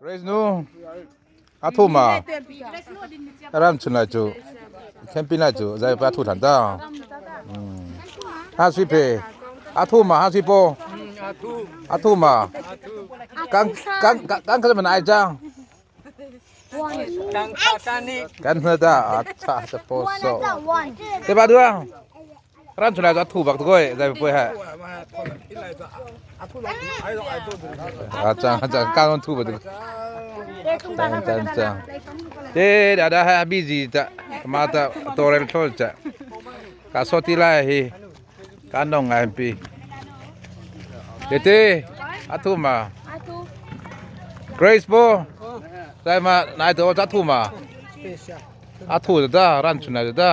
Grace nu a thu ma ram chun lai chu camping lai chu zai pa thu than ta ha sui pe a thu ma ha sui po a thu ma kan kan kan kan man ai chang kan hna ta a cha cha po so te ba dua ram chun lai chu a thu bak koi zai poi ha a chang a chang kan thu ba tu chang chang chang te da da ha busy ta ma ta torel thol cha ka so ti lai hi kan nong ngai pi te te a thu ma Grace bo sai ma nai to cha thu ma a thu da ran chun lai da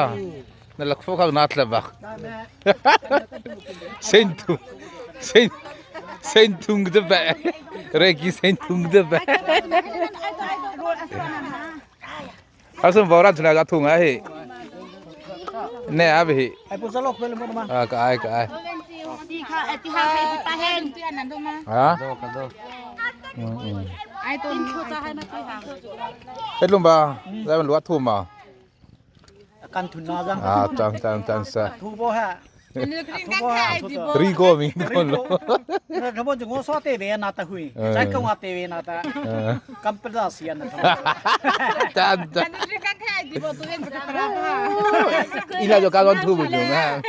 na lak fo khak na tla bak sen thung sen sen thung de ba reki sen thung de ba asum boran chuna ga thung a hi ne a bi Ai pu zalok bel mo ma. A ka ai ka ai. Ha? Ai ton thu cha hai ma Hết luôn ba, ra mình luat thu mà. Kan thun na jang. À, chang chang chang sa. Thu bo ha. Thu bo ha. Rigo mi con lo. 他不就我说对面那ta hui，再跟我对面那ta，根本就是那他。 Chan chan. Ila jo ka con thu bu ju na.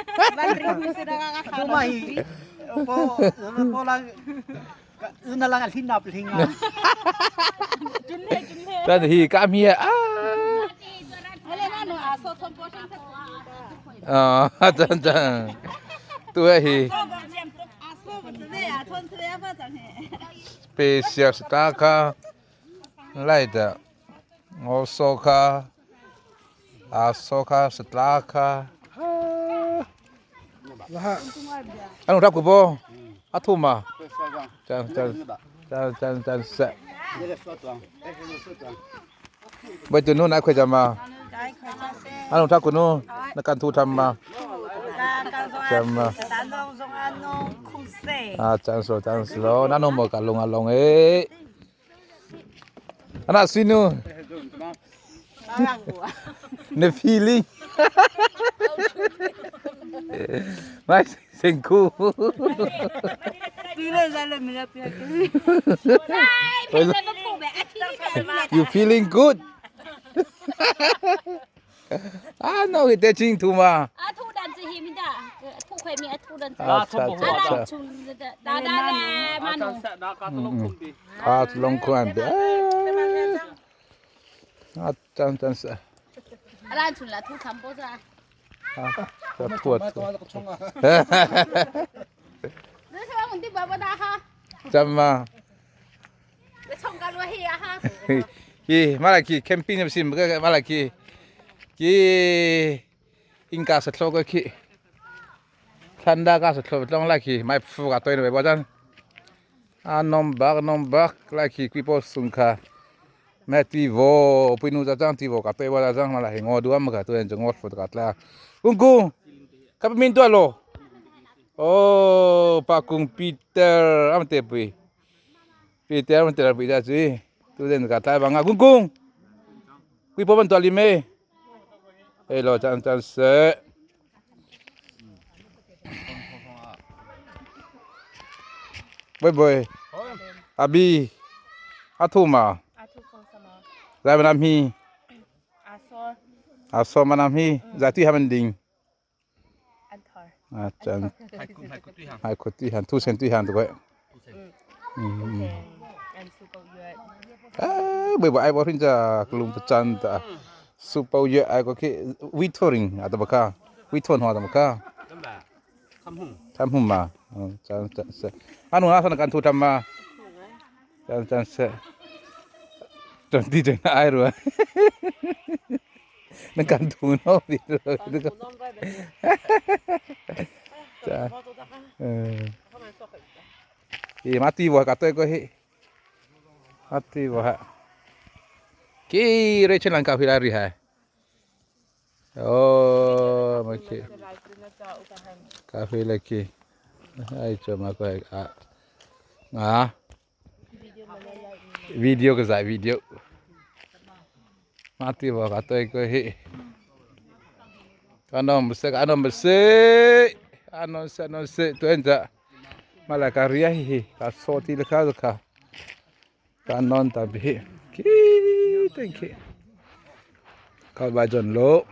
thu ma hi，po po lang，那lang hin nap hin à. Chan hi ka mi a. À, chan chan. Tu hi. Special star ka lai da ngo so ka a so ka star ka. Ano rap ko bo? A thu ma. Chan chan chan chan chan sa. ไปจุนู้นนะคุยจะมาอันนู้นทักคุณนู้นนักการทูทำมาจำมาอาจารย์สจารย์สโลนั่นนุ่มบอกกันลงอ่ะลงเอ๊ะอันนั้นสินูเนฟีลิ่งไม่เซ็งคู่ You feeling good? 啊，那个得进图嘛。 啊，土蛋子黑咪的，土块咪土蛋子。啊，擦擦擦。哒哒哒，马农。啊，龙宽的。啊，真真是。 啊，咱出来土看不着。 啊，这土土。你说我们爸爸打哈？怎么？你冲个落去啊哈！去马来去 camping 是唔个马来去，去应该是坐过去，参加个是坐装来去买副个对了不真？啊，农白农白来去几波送卡，买地窝，不弄只张地窝个对我只张马来我都唔个对，就我负责个啦。公公，可不面对咯？哦，白公 Peter，阿唔对不？Peter 唔对不对子？tu den ka tai banga kung kung kui po ban to lime e lo chan chan se boy boy abi athu ma zai manam hi aso manam hi zai tu haman ding a chan hai ko tu han tu sen tu han tu ko 啊，未话爱我天咋个龙不真的，苏包月爱个去微托人啊，得不卡，微托话得不卡。ทำหุ่มมาจันจันเสอันนู้นสนการทูทำมาจันจันเสจนที่จนไอ้รัวนั่นการทูนอดีเลยนึกจ้าเอออีมาตีบัวกับตัวก็เฮ Hati wah. Ki Rachel lang kafi lari hai. Oh, okay. Kafi lagi. Ai cuma aku ah. Ah. Video ka zai video. Mati ba ka toi ko hi. Kanom se kanom se. Anon se anon se tu enja. Mala ka ria hi hi ka so ti le kha ka. Ka non ta bi. Ki thank you. Ka ba jon lo.